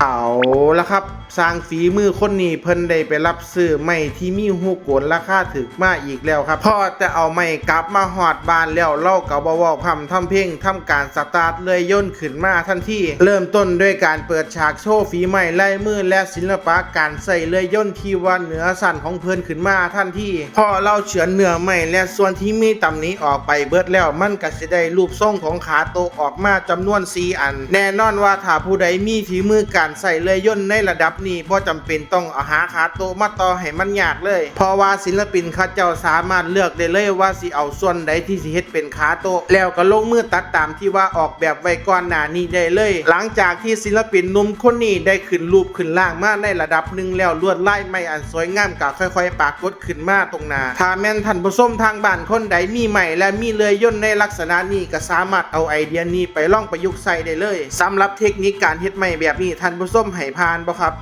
ເອົາລະຄັບ ຊ່າງຝີມືຄົນນີ້ເພິ່ນໄດ້ໄປຮັບຊື້ໄມ້ທີ່ມີຮູໂກນລາຄາຖືກມາອີກແລ້ວຄັບ. ພໍແຕ່ເອົາໄມ້ກັບມາຮອດບ້ານແລ້ວ ລາວກໍບໍ່ເວົ້າພ້ຳທຳເພງ ທຳການສະຕາດເລື່ອຍຍົນຂຶ້ນມາທັນທີ ເລີ່ມຕົ້ນດ້ວຍການເປີດສາກໂຊຝີໄມ້ລາຍມື ແລະ ສິລະປະການໃຊ້ເລື່ອຍຍົນທີ່ວ່າເໜືອຊັ້ນຂອງເພິ່ນຂຶ້ນມາທັນທີ. ພໍລາວເຊືອນເນື້ອໄມ້ ແລະ ສ່ວນທີ່ມີຕຳໜິອອກໄປເບິດແລ້ວ ມັນກໍຊິໄດ້ຮູບຊົງຂອງຂາໂຕະອອກມາຈຳນວນສີ່ອັນ. ແນ່ນອນວ່າຖ້າຜູ້ໃດມີຝີມືການໃຊ້ເລື່ອຍຍົນໃນລະດັບນີ້ ບໍ່ຈຳເປັນຕ້ອງເອົາຫາຂາໂຕະມາຕໍ່ໃຫ້ມັນຍາກເລີຍ ເພາະວ່າສິລະປິນເຂົາເຈົ້າສາມາດເລືອກໄດ້ເລີຍວ່າຊິເອົາສ່ວນໃດທີ່ຊິເຮັດເປັນຂາໂຕະ ແລ້ວກໍລົງມືຕັດຕາມທີ່ວ່າອອກແບບໄວ້ກ່ອນໜ້ານີ້ໄດ້ເລີຍ. ຫຼັງຈາກທີ່ສິລະປິນໜຸ່ມຄົນນີ້ໄດ້ຂຶ້ນຮູບຂຶ້ນຮ່າງມາໃນລະດັບໜຶ່ງແລ້ວ ລວດລາຍໄມ້ອັນສວຍງາມກໍຄ່ອຍໆປາກົດຂຶ້ນມາຕົງໜ້າ. ຖ້າແມ່ນທ່ານຜູ້ຊົມທາງບ້ານຄົນໃດມີໄມ້ ແລະ ມີເລື່ອຍຍົນໃນລັກສະນະນີ້ ກໍສາມາດເອົາໄອເດຍນີ້ໄປລອງປະຍຸກໃຊ້ໄດ້ເລີຍ. ສຳລັບເທັກນິກການເຮັດໄມ້ແບບນີ້ ທ່ານຜູ້ຊົມໃຫ້ຜ່ານບໍ່ຄັບ?